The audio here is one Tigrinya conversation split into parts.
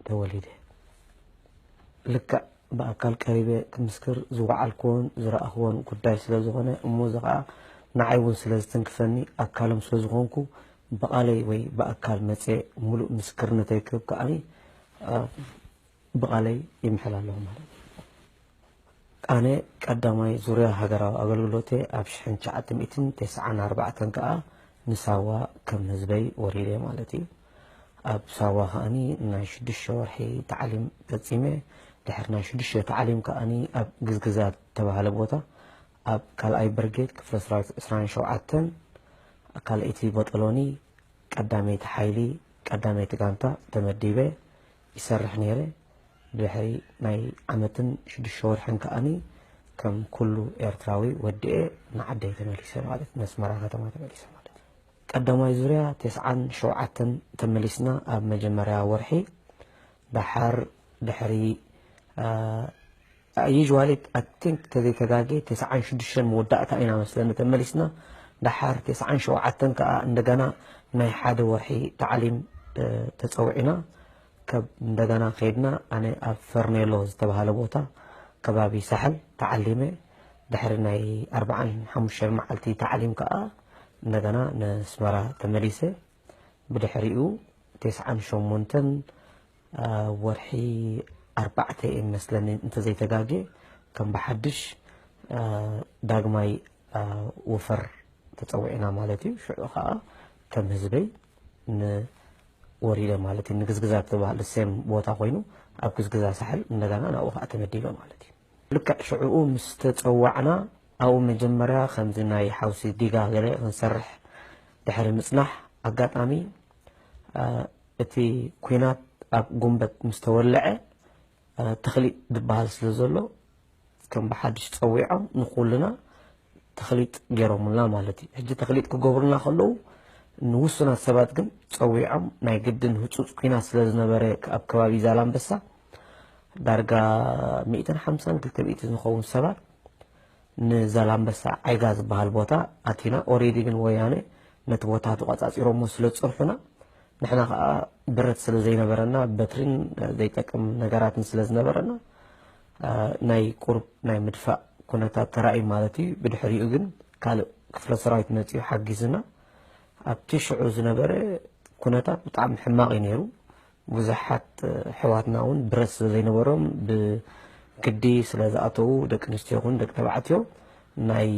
ተወሊደ። ልክዕ ብኣካል ቀሪበ ክምስክር ዝወዓልክዎን ዝረኣኽዎን ጉዳይ ስለ ዝኾነ፣ እሞ እዚ ኸኣ ንዓይ እውን ስለ ዝትንክፈኒ፣ ኣካሎም ስለ ዝኾንኩ፣ ብቓለይ ወይ ብኣካል መጸ ምሉእ ምስክርነተይ ክህብ ከኣኒ፣ እ፣ ብቓለይ ይምሕል ኣለኹ ማለት እዩ። ኣነ ቀዳማይ ዙርያ ሃገራዊ ኣገልግሎተይ ኣብ ሽሕን ትሽዓተ ሚእትን ተስዓን ኣርባዕተን ከኣ ንሳዋ ከም ህዝበይ ወሪደ ማለት እዩ። ኣብ ሳዋ ከኣኒ ናይ ሽዱሽተ ወርሒ ታዕሊም ፈጺመ። ድሕሪ ናይ ሽዱሽተ ታዕሊም ከኣኒ ኣብ ግዝግዛ ዝተባህለ ቦታ ኣብ ካልኣይ ብርጌድ ክፍለ ሰራዊት ዕስራን ሸውዓተን ካልኣይቲ ቦጦሎኒ ቀዳመይቲ ሓይሊ ቀዳመይቲ ጋንታ ተመዲበ ይሰርሕ ነይረ። ድሕሪ ናይ ዓመትን ሽዱሽተ ወርሕን ከኣኒ ከም ኩሉ ኤርትራዊ ወዲኤ ንዓደይ ተመሊሰ ማለት፣ ነስመራ ከተማ ተመሊሰ ማለት እዩ። ቀዳማይ ዙርያ ተስዓን ሸውዓተን ተመሊስና ኣብ መጀመርያ ወርሒ። ደሓር ድሕሪ፣ እ፣ ዩዥዋሊ፣ ኣይ ቲንክ፣ ተዘይተጋጌ፣ ተስዓን ሽዱሽተን መወዳእታ ኢና መስለኒ ተመሊስና። ደሓር ተስዓን ሸውዓተን ከኣ እንደገና ናይ ሓደ ወርሒ ታዕሊም፣ እ፣ ተጸዊዕና። ከብ-፣ እንደገና ከይድና፣ ኣነ ኣብ ፈርኔሎ ዝተባህለ ቦታ፣ ከባቢ ሳሕል ተዓሊመ። ድሕሪ ናይ ኣርብዓን ሓሙሽተን መዓልቲ ታዕሊም ከኣ እንደገና ነስመራ ተመሊሰ። ብድሕሪኡ ተስዓን ሸሞንተን፣ እ፣ ወርሒ ኣርባዕተ እየ መስለኒ እንተዘይተጋጌ፣ ከም ብሓድሽ፣ እ፣ ዳግማይ፣ እ፣ ወፈር ተጸዊዕና ማለት እዩ። ሽዑ ኸኣ ከም ህዝበይ ንወሪደ ማለት እዩ። ንግዝግዛ ትበሃል ሴም ቦታ ኮይኑ፣ ኣብ ግዝግዛ ሳሕል እንደገና ናብኡ ኸኣ ተመዲበ ማለት እዩ። ልክዕ ሽዑኡ ምስ ተጸዋዕና፣ ኣብኡ መጀመርያ ከምዚ ናይ ሓውሲ ዲጋ ገለ ክንሰርሕ ድሕሪ ምጽናሕ፣ ኣጋጣሚ፣ እ፣ እቲ ኲናት ኣብ ጉንበት ምስ ተወልዐ፣ እ፣ ተኽሊጥ ዝበሃል ስለ ዘሎ፣ ከም ብሓድሽ ጸዊዖም ንኹልና ተኽሊጥ ገይሮምልና ማለት እዩ። ሕጂ ተኽሊጥ ክገብሩልና ከለዉ፣ ንውሱናት ሰባት ግን ጸዊዖም፣ ናይ ግድን ህጹጽ ኲናት ስለ ዝነበረ፣ ኣብ ከባቢ ዛላምበሳ ዳርጋ ሚእትን ሓምሳን ክልተ ሚእትን ዝኸውን ሰባት ንዛላምበሳ ዓይጋ ዝበሃል ቦታ ኣቲና። ኦሬዲ ግን ወያነ ነቲ ቦታ ተቋጻጺሮሞ ስለ ዝጸንሑና፣ ንሕና ኸኣ ብረት ስለ ዘይነበረና፣ በትሪን ዘይጠቅም ነገራትን ስለ ዝነበረና፣ እ፣ ናይ ቁሩብ ናይ ምድፋእ ኩነታት ተራእዩ ማለት እዩ። ብድሕሪኡ ግን ካልእ ክፍለ ሰራዊት መጺኡ ሓጊዙና። ኣብቲ ሽዑ ዝነበረ ኩነታት ብጣዕሚ ሕማቕ እዩ ነይሩ። ብዙሓት፣ እ፣ ኣሕዋትና እውን ብረት ስለ ዘይነበሮም፣ ብግዲ ስለ ዝኣተዉ፣ ደቂ ኣንስትዮ ይኹን ደቂ ተባዕትዮ፣ ናይ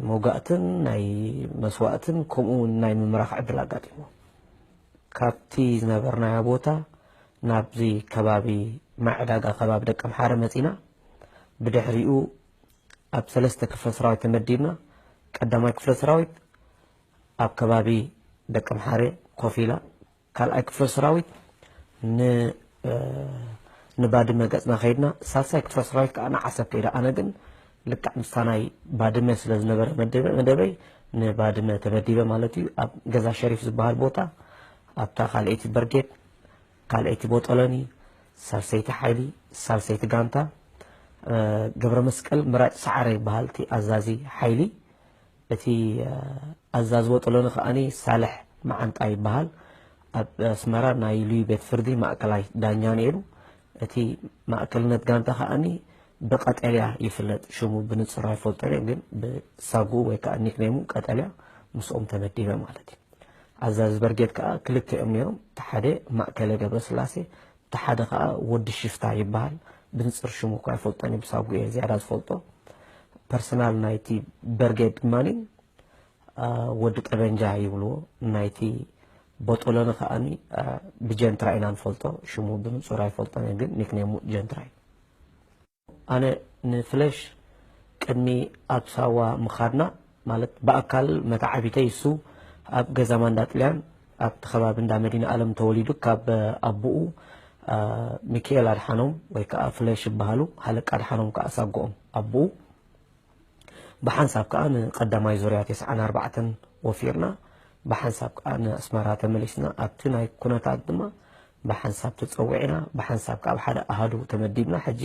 መውጋእትን ናይ መስዋእትን ከምኡ እውን ናይ ምምራኽ ዕድል ኣጋጢምዎም። ካብቲ ዝነበርናዮ ቦታ ናብዚ ከባቢ ማይ ዕዳጋ ከባቢ ደቀምሓረ መጺና። ብድሕሪኡ ኣብ ሰለስተ ክፍለ ሰራዊት ተመዲብና። ቀዳማይ ክፍለ ሰራዊት ኣብ ከባቢ ደቀምሓረ ኮፍ ኢላ፣ ካልኣይ ክፍለ ሰራዊት ን-፣ እ፣ ንባድመ ገጽና ከይድና፣ ሳልሳይ ክፍለ ሰራዊት ከኣ ንዓሰብ ከይዳ። ኣነ ግን ልክዕ ምስታ ናይ ባድመ ስለ ዝነበረ መደበ-፣ መደበይ ንባድመ ተመዲበ ማለት እዩ። ኣብ ገዛ ሸሪፍ ዝበሃል ቦታ፣ ኣብታ ካልኣይቲ ብርጌድ፣ ካልኣይቲ ቦጦሎኒ፣ ሳልሰይቲ ሓይሊ፣ ሳልሰይቲ ጋንታ፣ እ፣ ገብረ መስቀል ምራጭ ሰዓረ ይበሃል እቲ ኣዛዚ ሓይሊ። እቲ፣ እ፣ ኣዛዚ ቦጦሎኒ ከኣኒ ሳልሕ መዓንጣ ይበሃል። ኣብ ኣስመራ ናይ ልዩ ቤት ፍርዲ ማእከላይ ዳኛ ነይሩ። እቲ ማእከልነት ጋንታ ከኣኒ ብቀጠልያ ይፍለጥ። ሽሙ ብንጹር ኣይፈልጦን እየ፣ ግን ብሳጉኡ ወይ ከኣ ኒክኔሙ ቀጠልያ ምስኦም ተመዲበ ማለት እዩ። ኣዛዚ በርጌድ ከኣ ክልተ እዮም ነይሮም። እቲ ሓደ ማእከለ ገብረስላሴ፣ እቲ ሓደ ከኣ ወዲ ሽፍታ ይበሃል። ብንጽር ሽሙ እኳ ኣይፈልጦን እየ፣ ብሳጉኡ እየ ዝያዳ ዝፈልጦ። ፐርሰናል ናይቲ በርጌድ ድማኒ፣ አ፣ ወዲ ጠበንጃ ይብልዎ። ናይቲ ቦጦሎኒ ከኣኒ፣ አ፣ ብጀንትራ ኢና ንፈልጦ። ሽሙ ብንጹር ኣይፈልጦን እየ፣ ግን ኒክኔሙ ጀንትራ እዩ። ኣነ ንፍለሽ ቅድሚ ኣብ ሳዋ ምኻድና፣ ማለት ብኣካል መተዓቢተይ እሱ ኣብ ገዛ ማንዳ ጥልያን ኣብቲ ከባቢ እንዳ መዲና ኣለም ተወሊዱ፣ ካብ ኣቦኡ፣ አ፣ ሚካኤል ኣድሓኖም ወይ ከዓ ፍለሽ ይበሃሉ፣ ሃለቃ ኣድሓኖም ከዓ ሳጎኦም ኣቦኡ። ብሓንሳብ ከዓ ንቀዳማይ ዙርያ ተስዓን ኣርባዕተን ወፊርና፣ ብሓንሳብ ከዓ ንኣስመራ ተመሊስና። ኣብቲ ናይ ኩነታት ድማ ብሓንሳብ ተጸዊዕና፣ ብሓንሳብ ከዓ ኣብ ሓደ ኣሃዱ ተመዲብና። ሕጂ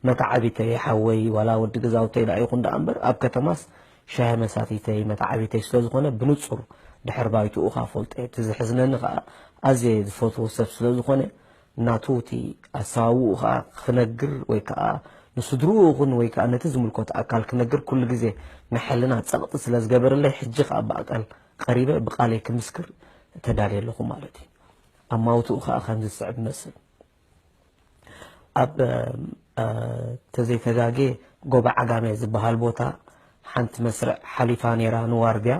መተዓቢተይ ሓወይ ዋላ ወዲ ገዛውተይ ደኣ ይኹን ደኣ እምበር፣ ኣብ ከተማስ ሻሂ መሳቲተይ መተዓቢተይ ስለ ዝኾነ ብንጹር ድሕር ባይትኡ ከዓ ፈልጦ እየ። እቲ ዝሕዝነኒ ከዓ ኣዝየ ዝፈትዎ ሰብ ስለ ዝኾነ፣ ናቱ እቲ ኣሰዋውኡ ከዓ ክነግር ወይ ከዓ ንስድርኡ ይኹን ወይ ከዓ ነቲ ዝምልከቶ ኣካል ክነግር ኩሉ ግዜ ናይ ሕልና ጸቕጢ ስለ ዝገበረለይ፣ ሕጂ ከዓ ብኣካል ቀሪበ ብቓለይ ክምስክር ተዳልየ ኣለኹ ማለት እዩ። ኣማውትኡ ከዓ ከምዚ ዝስዕብ ይመስል። ኣብ ተዘይተጋጌ ጎባ ዓጋመ ዝበሃል ቦታ ሓንቲ መስርዕ ሓሊፋ ነይራ ንዋርድያ።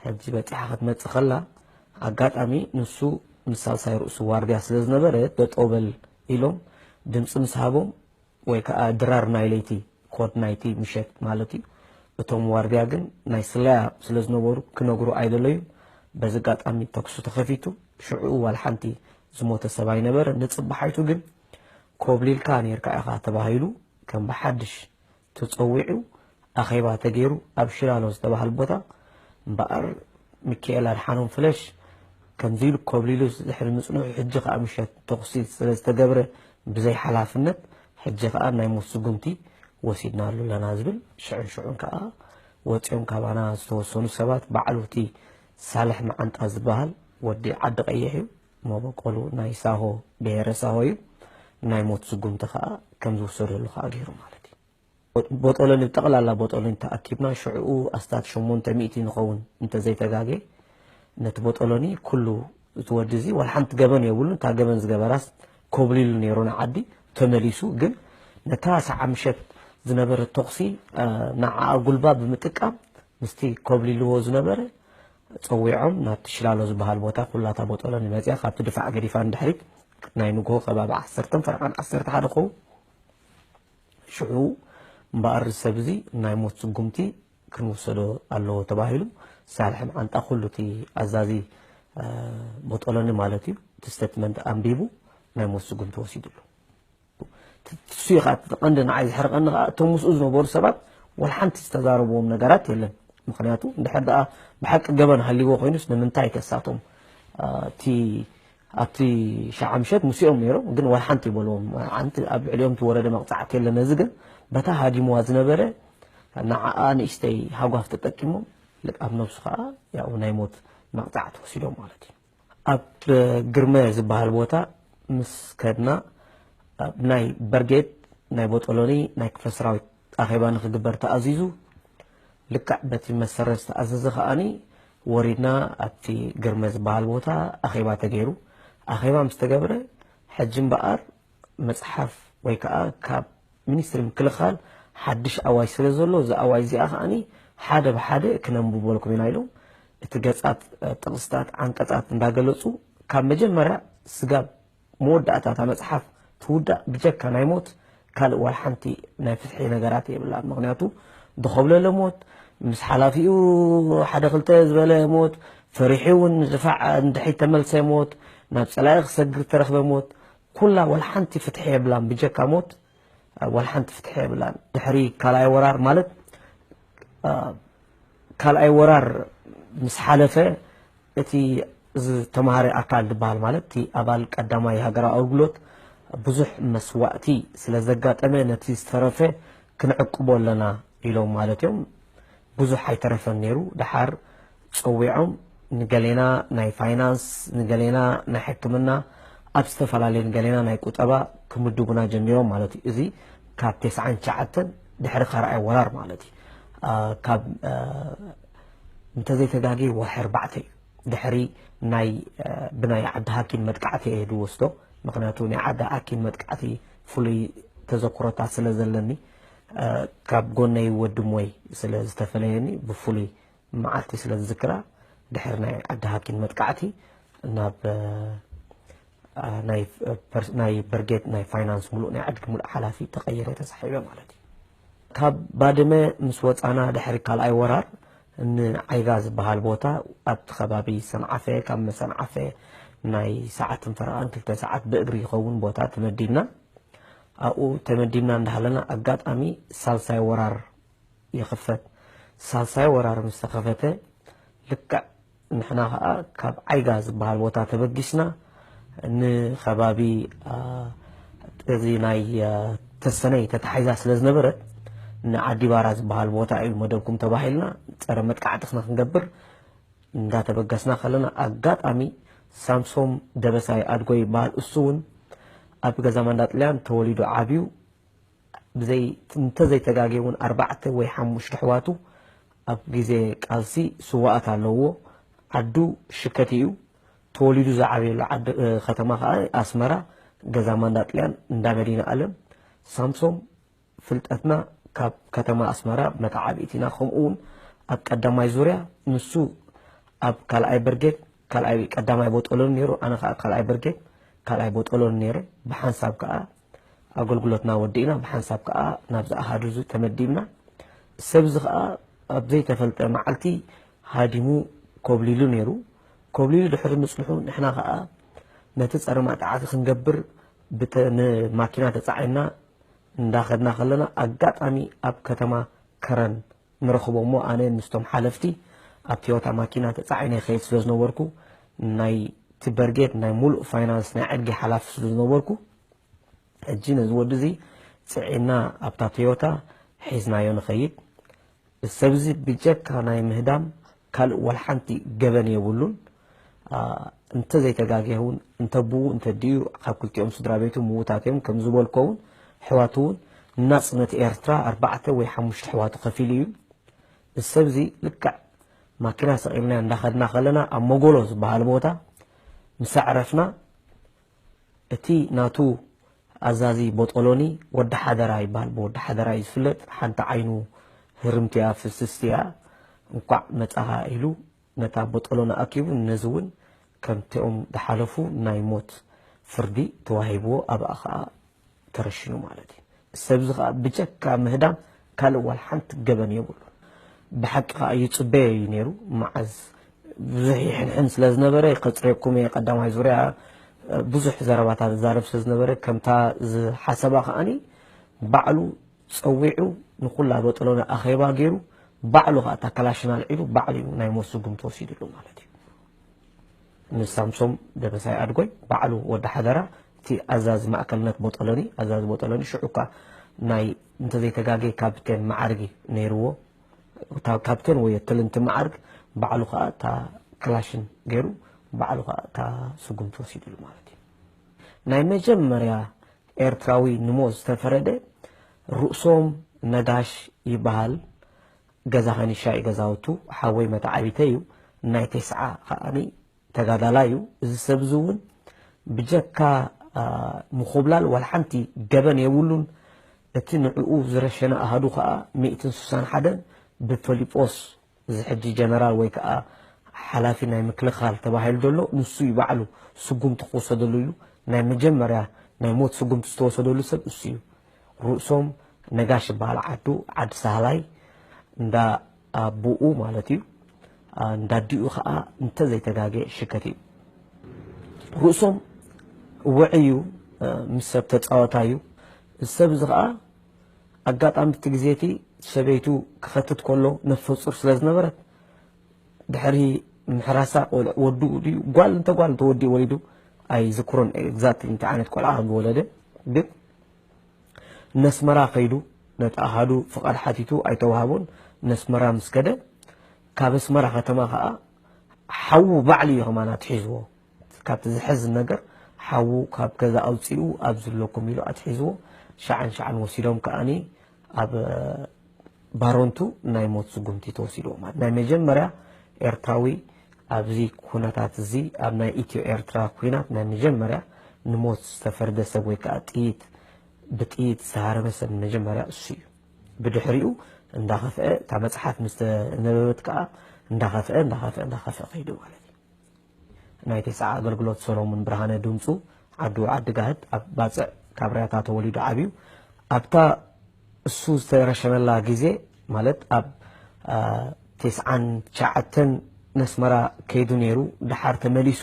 ሕጂ በፂሓ ክትመፅእ ከላ ኣጋጣሚ ንሱ ምስ ሳልሳይ ርእሱ ዋርድያ ስለ ዝነበረ፣ ጠጠው በል ኢሎም ድምፂ ምስ ሃቦም፣ ወይ ከዓ ድራር ናይ ለይቲ፣ ኮድ ናይቲ ምሸት ማለት እዩ። እቶም ዋርድያ ግን ናይ ስለያ ስለ ዝነበሩ ክነግሩ ኣይደለዩን። በዚ ኣጋጣሚ ተኩሲ ተኸፊቱ። ሽዕኡ ዋላ ሓንቲ ዝሞተ ሰብ ኣይነበረ። ንፅባሓይቱ ግን ኮብሊልካ ነይርካ ኢኻ ተባሂሉ ከም ብሓድሽ ተፀዊዑ ኣኼባ ተገይሩ ኣብ ሽላሎ ዝተባሃል ቦታ። እምበኣር ሚካኤል ኣድሓኖም ፍለሽ ከምዚ ኢሉ ኮብሊሉ ድሕሪ ምፅንሑ፣ ሕጂ ከዓ ምሸት ተኹሲ ስለ ዝተገብረ ብዘይ ሓላፍነት ሕጂ ከዓ ናይ ሞት ስጉምቲ ወሲድናሉ ኣለና ዝብል ሽዑን ሽዑን ከዓ ወፂኦም ካባና ዝተወሰኑ ሰባት፣ ባዕሉ እቲ ሳልሕ መዓንጣ ዝበሃል ወዲ ዓዲ ቀይሕ እዩ። መበቆሉ ናይ ሳሆ፣ ብሄረ ሳሆ እዩ። ናይ ሞት ስጉምቲ ከዓ ከም ዝውሰደሉ ከዓ ገይሩ ማለት እዩ። ቦጦሎኒ፣ ብጠቕላላ ቦጦሎኒ ተኣኪብና ሽዕኡ ኣስታት ሸሞንተ ሚእቲ ንኸውን እንተዘይተጋጌ። ነቲ ቦጦሎኒ ኩሉ እቲ ወዲ እዚ ዋላ ሓንቲ ገበን የብሉን። እታ ገበን ዝገበራስ ኮብሊሉ ነይሩ ንዓዲ ተመሊሱ። ግን ነታ ሰዓ ምሸት ዝነበረ ተኹሲ፣ እ፣ ንዓኣ ጉልባብ ብምጥቃም ምስቲ ኮብሊልዎ ዝነበረ ጸዊዖም ናብቲ ሽላሎ ዝበሃል ቦታ ኩላታ ቦጦሎኒ መጺኣ፣ ካብቲ ድፋዕ ገዲፋ ንድሕሪት ናይ ንግሆ ከባቢ ዓሰርተን ፈረቓን ዓሰርተ ሓደ ክኸውን። ሽዑ እምበኣር ሰብ እዚ ናይ ሞት ስጉምቲ ክንውሰዶ ኣለዎ ተባሂሉ፣ ሳልሕ መዓንጣ ኩሉ እቲ ኣዛዚ፣ እ፣ ቦጦሎኒ ማለት እዩ፣ እቲ ስቴትመንት ኣንቢቡ ናይ ሞት ስጉምቲ ወሲድሉ። እሱ እዩ ከዓ እቲ ቀንዲ ንዓይ ዘሕርቐኒ ከዓ፣ እቶም ምስኡ ዝነበሩ ሰባት ዋላ ሓንቲ ዝተዛረብዎም ነገራት የለን። ምኽንያቱ እንድሕር ደኣ ብሓቂ ገበን ሃልይዎ ኮይኑስ ንምንታይ ከሳቶም፣ እ፣ እቲ ኣብቲ ሸዓ ምሸት ምስኦም ነይሮም፣ ግን ዋላ ሓንቲ ይበልዎም፣ ሓንቲ ኣብ ልዕሊኦም ትወረደ መቕጻዕቲ የለን። ነዚ ግን በታ ሃዲምዋ ዝነበረ ንዓኣ ንእሽተይ ሃጓፍ ተጠቂሞም ልቃብ ነብሱ ከዓ ያው ናይ ሞት መቕጻዕቲ ወሲዶም ማለት እዩ። ኣብ ግርመ ዝበሃል ቦታ ምስ ከድና፣ ኣብ ናይ በርጌድ ናይ ቦጦሎኒ ናይ ክፍለ ሰራዊት ኣኼባ ንክግበር ተኣዚዙ። ልክዕ በቲ መሰረት ዝተኣዘዘ ከኣኒ ወሪድና ኣብቲ ግርመ ዝበሃል ቦታ ኣኼባ ተገይሩ። ኣኼባ ምስ ተገብረ፣ ሕጂ እምበኣር መፅሓፍ ወይ ከዓ ካብ ሚኒስትሪ ምክልኻል ሓድሽ ኣዋጅ ስለ ዘሎ፣ እዚ ኣዋጅ እዚኣ ከኣኒ ሓደ ብሓደ ክነንብበልኩም ኢና ኢሎም፣ እቲ ገጻት፣ እ፣ ጥቕስታት፣ ዓንቀጻት እንዳገለጹ፣ ካብ መጀመርያ ስጋብ መወዳእታ እታ መጽሓፍ ትውዳእ ብጀካ ናይ ሞት ካልእ ዋላ ሓንቲ ናይ ፍትሒ ነገራት የብላን። ምኽንያቱ፣ ዝኸብለለ ሞት፣ ምስ ሓላፊኡ ሓደ ክልተ ዝበለ ሞት፣ ፈሪሑ እውን ዝፋዕ እንድሕሪት ተመልሰ ሞት፣ ናብ ጸላኢ ክሰግር ተረኽበ ሞት፣ ኩላ ዋላ ሓንቲ ፍትሒ የብላን። ብጀካ ሞት ዋላ ሓንቲ ፍትሒ የብላን። ድሕሪ ካልኣይ ወራር ማለት፣ እ፣ ካልኣይ ወራር ምስ ሓለፈ፣ እቲ ዝተማሃረ ኣካል ዝበሃል ማለት እቲ ኣባል ቀዳማይ ሃገራዊ ኣገልግሎት ብዙሕ መስዋእቲ ስለ ዘጋጠመ፣ ነቲ ዝተረፈ ክንዕቅቦ ኣለና ኢሎም ማለት እዮም። ብዙሕ ኣይተረፈን ነይሩ። ደሓር ጸዊዖም ንገሌና ናይ ፋይናንስ፣ ንገሌና ናይ ሕክምና፣ ኣብ ዝተፈላለየ ንገሌና ናይ ቁጠባ ክምድቡና ጀሚሮም ማለት እዩ። እዚ ካብ ተስዓን ትሽዓተን ድሕሪ ካልኣይ ወራር ማለት እዩ። አ፣ ካብ፣ አ፣ እንተዘይተጋጊ ወርሒ ኣርባዕተ እዩ። ድሕሪ ናይ፣ አ፣ ብናይ ዓዲ ሃኪን መጥቃዕቲ እየ ዝወስዶ። ምኽንያቱ ናይ ዓዲ ሃኪን መጥቃዕቲ ፍሉይ ተዘክሮታት ስለ ዘለኒ፣ አ፣ ካብ ጎነይ ወዲ እሞይ ስለ ዝተፈለየኒ ብፍሉይ መዓልቲ ስለ ዝዝክራ፣ ድሕሪ ናይ ዓዲ ሃኪን መጥቃዕቲ ናብ፣ እ፣ ናይ፣ እ፣ ፐርስ-፣ ናይ በርጌድ ናይ ፋይናንስ ሙሉእ ናይ ዓዲ ሙሉእ ሓላፊ ተቐይረ ተሳሒበ ማለት እዩ። ካብ ባድመ ምስ ወጻና ድሕሪ ካልኣይ ወራር ንዓይጋ ዝበሃል ቦታ ኣብቲ ከባቢ ሰንዓፈ፣ ካብ መሰንዓፈ ናይ ሰዓትን ፈረቓን ክልተ ሰዓት ብእግሪ ይኸውን ቦታ ተመዲብና። ኣብኡ ተመዲብና እንዳሃለና ኣጋጣሚ ሳልሳይ ወራር ይኽፈት። ሳልሳይ ወራር ምስ ተኸፈተ፣ ልክዕ ንሕና ኸኣ ካብ ዓይጋ ዝበሃል ቦታ ተበጊስና ንኸባቢ፣ አ፣ እዚ ናይ፣ አ፣ ተሰነይ ተታሒዛ ስለ ዝነበረት፣ ንዓዲ ባራ ዝበሃል ቦታ እዩ መደብኩም ተባሂልና፣ ጸረ መጥቃዕቲ ክና ክንገብር እንዳተበገስና ከለና፣ ኣጋጣሚ ሳምሶም ደበሳይ ኣድጎ ይበሃል። እሱ እውን ኣብ ገዛ ማንዳጥልያን ተወሊዱ ዓብዩ። ብዘይ እንተዘይተጋግየ እውን ኣርባዕተ ወይ ሓሙሽተ ኣሕዋቱ ኣብ ግዜ ቃልሲ ስዋኣት ኣለውዎ። ዓዱ ሽከቲ እዩ። ተወሊዱ ዝዓበየሉ ዓዲ፣ እ፣ ከተማ ከዓ ኣስመራ፣ ገዛ ማንዳጥልያን እንዳ መዲና ኣለም። ሳምሶም ፍልጠትና ካብ ከተማ ኣስመራ መተዓብኢት ኢና። ከምኡ እውን ኣብ ቀዳማይ ዙርያ ንሱ ኣብ ካልኣይ ብርጌድ፣ ካልኣይ ቀዳማይ ቦጦሎኒ ነይሩ፣ ኣነ ከዓ ኣብ ካልኣይ ብርጌድ ካልኣይ ቦጦሎኒ ነይረ። ብሓንሳብ ከዓ ኣገልግሎትና ወዲእና፣ ብሓንሳብ ከዓ ናብዚ ኣሃዱ እዚ ተመዲብና። ሰብ እዚ ከዓ ኣብ ዘይተፈልጠ መዓልቲ ሃዲሙ ኮብሊሉ ነይሩ። ኮብሊሉ ድሕሪ ምጽንሑ ንሕና ከዓ ነቲ ጸረ ማጥቃዕቲ ክንገብር ብተ-፣ ንማኪና ተጻዒና እንዳኸድና ከለና ኣጋጣሚ ኣብ ከተማ ከረን ንረኽቦ እሞ ኣነ ምስቶም ሓለፍቲ ኣብ ቶዮታ ማኪና ተጻዒነ ይኸይድ ስለ ዝነበርኩ ናይቲ በርጌድ ናይ ሙሉእ ፋይናንስ ናይ ዕድጊ ሓላፊ ስለ ዝነበርኩ ሕጂ ነዚ ወዲ እዚ ጽዒና ኣብታ ቶዮታ ሒዝናዮ ንኸይድ። ሰብዚ ብጀካ ናይ ምህዳም ካልእ ዋላ ሓንቲ ገበን የብሉን። አ፣ እንተዘይተጋግየ እውን እንተ ብኡ እንተ ድዩ ካብ ክልቲኦም ስድራ ቤቱ ምዉታት እዮም። ከም ዝበልኮ እውን ኣሕዋቱ እውን ናጽነት ኤርትራ ኣርባዕተ ወይ ሓሙሽተ ኣሕዋቱ ከፊሉ እዩ። እዚ ሰብዚ ልክዕ ማኪና ሰቒልና እንዳኸድና ከለና ኣብ መጎሎ ዝበሃል ቦታ ምስ ኣዕረፍና እቲ ናቱ ኣዛዚ ቦጦሎኒ ወዲ ሓደራ ይበሃል። ብወዲ ሓደራ እዩ ዝፍለጥ። ሓንቲ ዓይኑ ህርምቲ እያ፣ ፍስስቲ እያ። እንኳዕ መጻኻ ኢሉ ነታ ቦጦሎኒ ኣኪቡ ነዚ እውን ከምቲኦም ዝሓለፉ ናይ ሞት ፍርዲ ተዋሂብዎ ኣብኣ ኸዓ ተረሽኑ ማለት እዩ። ሰብዚ ኸዓ ብጀካ ምህዳም ካልእ ዋላ ሓንቲ ገበን የብሉ። ብሓቂ ኸዓ ይጽበዮ እዩ ነይሩ። መዓዝ ብዙሕ ይሕንሕን ስለ ዝነበረ፣ ከጽረኩም እየ፣ ቀዳማይ ዙርያ ብዙሕ ዘረባታት ዝዛረብ ስለ ዝነበረ፣ ከምታ ዝሓሰባ ኸዓኒ ባዕሉ ጸዊዑ ንኹላ በጠሎና ኣኼባ ገይሩ፣ ባዕሉ ኸዓ እታ ከላሽን ኣልዒሉ ባዕሉ እዩ ናይ ሞት ስጉምቲ ወሲድሉ ማለት እዩ። ንሳምሶም ደበሳይ ኣድጎይ ባዕሉ ወዲ ሓደራ፣ እቲ ኣዛዚ ማእከልነት ቦጠሎኒ፣ ኣዛዚ ቦጠሎኒ ሽዑ እኳ ናይ እንተዘይተጋገየ ካፕቴን መዓርግ ነይርዎ። እታ ካፕቴን ወይ ትልንቲ መዓርግ ባዕሉ ኸዓ እታ ክላሽን ገይሩ ባዕሉ ኸዓ እታ ስጉምቲ ወሲድሉ ማለት እዩ። ናይ መጀመርያ ኤርትራዊ ንሞት ዝተፈረደ ርእሶም ነጋሽ ይበሃል። ገዛ ከኒሻ እዩ ገዛውቱ፣ ሓወይ መተዓቢተይ እዩ። ናይ ቴስዓ ከዓኒ ተጋዳላይ እዩ። እዚ ሰብ እዚ እውን ብጀካ፣ አ፣ ምኹብላል ዋላ ሓንቲ ገበን የብሉን። እቲ ንዕኡ ዝረሸነ ኣሃዱ ከኣ ሚእትን ስሳን ሓደን ብፈሊጶስ፣ እዚ ሕጂ ጀነራል ወይ ከኣ ሓላፊ ናይ ምክልኻል ተባሂሉ ዘሎ፣ ንሱ እዩ ባዕሉ ስጉምቲ ክውሰደሉ ኢሉ ናይ መጀመርያ ናይ ሞት ስጉምቲ ዝተወሰደሉ ሰብ እሱ እዩ። ርእሶም ነጋሽ ይበሃል ዓዱ፣ ዓዲ ሳህላይ፣ እንዳ ኣቦኡ ማለት እዩ። አ፣ እንዳ ኣዲኡ ኸዓ እንተዘይተጋግየ ሽከት እዩ። ርእሶም ውዑይ እዩ፣ አ፣ ምስ ሰብ ተጻዋታይ እዩ። እዚ ሰብ እዚ ኸዓ ኣጋጣሚ እቲ ግዜ እቲ ሰበይቱ ክኸትት ከሎ ነፍሰ ጹር ስለ ዝነበረት ድሕሪ ምሕራሳ ቆልዕ ወዱ ድዩ ጓል እንተ ጓል እንተ ወዲ ወሊዱ ኣይዝክሮን ኤግዛክትሊ እንታይ ዓይነት ቆልዓ ከም ዝወለደ፣ ግን ነስመራ ከይዱ ነቲ ኣሃዱ ፍቓድ ሓቲቱ ኣይተዋህቦን። ነስመራ ምስ ከደ ካብ ኣስመራ ከተማ ኸዓ ሓዉ ባዕሉ እዩ ከማን ኣትሒዝዎ። ካብቲ ዝሕዝን ነገር ሓዉ ካብ ገዛ ኣውፂኡ ኣብዚ ኣለኩም ኢሉ ኣትሒዝዎ። ሻዕን ሻዕን ወሲዶም ከዓኒ ኣብ ባሮንቱ ናይ ሞት ስጉምቲ ተወሲድዎ ማለት ናይ መጀመርያ ኤርትራዊ ኣብዚ ኩነታት እዚ ኣብ ናይ ኢትዮ ኤርትራ ኩናት ናይ መጀመርያ ንሞት ዝተፈርደ ሰብ ወይ ከዓ ጥይት ብጥይት ዝተሃረመ ሰብ መጀመርያ እሱ እዩ። ብድሕሪኡ እንዳኸፍአ እታ መፅሓፍ ምስ ተነበበት ከዓ እንዳኸፍአ እንዳኸፍአ እንዳኸፍአ ከይዱ ማለት እዩ። ናይ ቴስዓ ኣገልግሎት ሰሎሙን ብርሃነ ድምፁ ዓዱ ዓዲ ጋህድ ኣብ ባፅዕ ካብ ርያታ ተወሊዱ ዓብዩ ኣብታ እሱ ዝተረሸነላ ግዜ ማለት ኣብ፣ አ፣ ቴስዓን ትሽዓተን ነስመራ ከይዱ ነይሩ። ድሓር ተመሊሱ